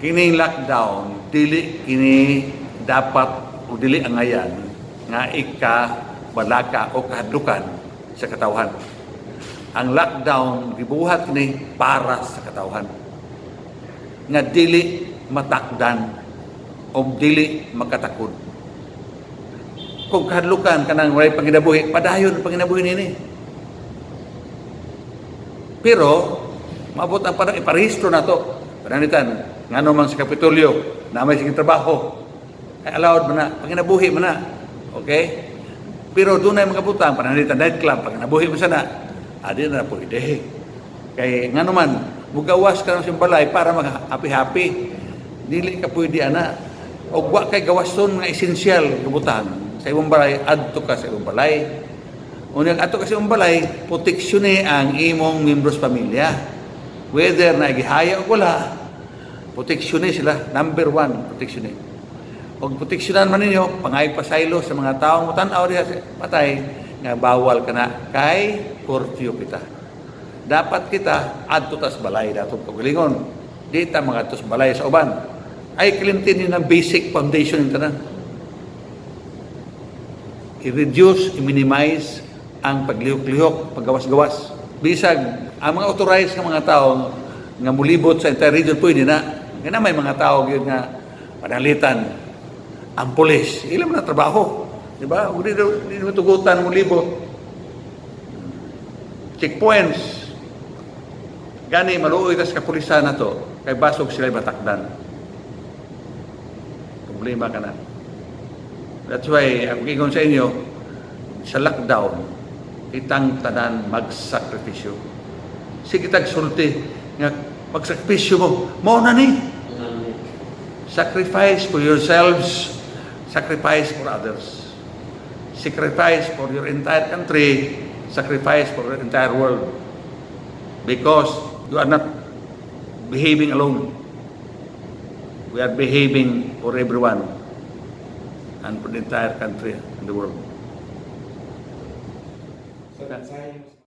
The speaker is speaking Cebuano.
Kining lockdown, dili kini dapat o dili angayan nga ika balaka o kahadlukan sa katawhan. Ang lockdown gibuhat kini para sa katawhan nga dili matakdan o dili makatakod. Kung kahadlukan kanang walay panginabuhi, padayon ang panginabuhi nini. Pero maabot ang panahon, iparehistro na to. Pananglitan, ngano man sa Kapitolyo, na may sige trabaho, ay allowed man na, panginabuhi man na. Okay? Pero doon ay mga butang, pananglitan, nightclub, panginabuhi mo sana, adi na pwede. Kay ngano man, mugawas ka ng balay para mag-happy-happy. Dili ka pwede ana. O wa kay gawason nga esensyal nga butang sa imong balay, adto ka sa imong balay. Unya adto ka sa imong balay, proteksyon ni ang imong membros pamilya. Whether na gihaya o wala, proteksyon ni sila. Number one, proteksyon ni. Og proteksyonan man ninyo, pangay pasaylo sa mga taong mutan-aw diha sa patay, nga bawal ka na kay curfew kita. Dapat kita adto tas balay datong kaugalingon. Di ta mga sa balay sa uban. Ay kalimtin yun ang basic foundation ng tanan. I-reduce, i-minimize ang paglihok-lihok, paggawas-gawas. Bisag ang mga authorized nga mga tao nga mulibot sa entire region, pwede na. Nga na may mga tao gyud nga pananglitan ang pulis, ilan man ang trabaho, di ba? Ug di mo tugutan mulibot. Checkpoints. Gani maluoy tas kapulisan na to kay basog sila matakdan. Problema ka na. That's why ang ingon sa inyo sa lockdown, kitang tanan magsakripisyo. Sige tag sulti nga magsakripisyo mo. Mao na ni. Sacrifice for yourselves, sacrifice for others. Sacrifice for your entire country, sacrifice for your entire world. Because you are not behaving alone. We are behaving for everyone and for the entire country and the world. So, mensahe niyo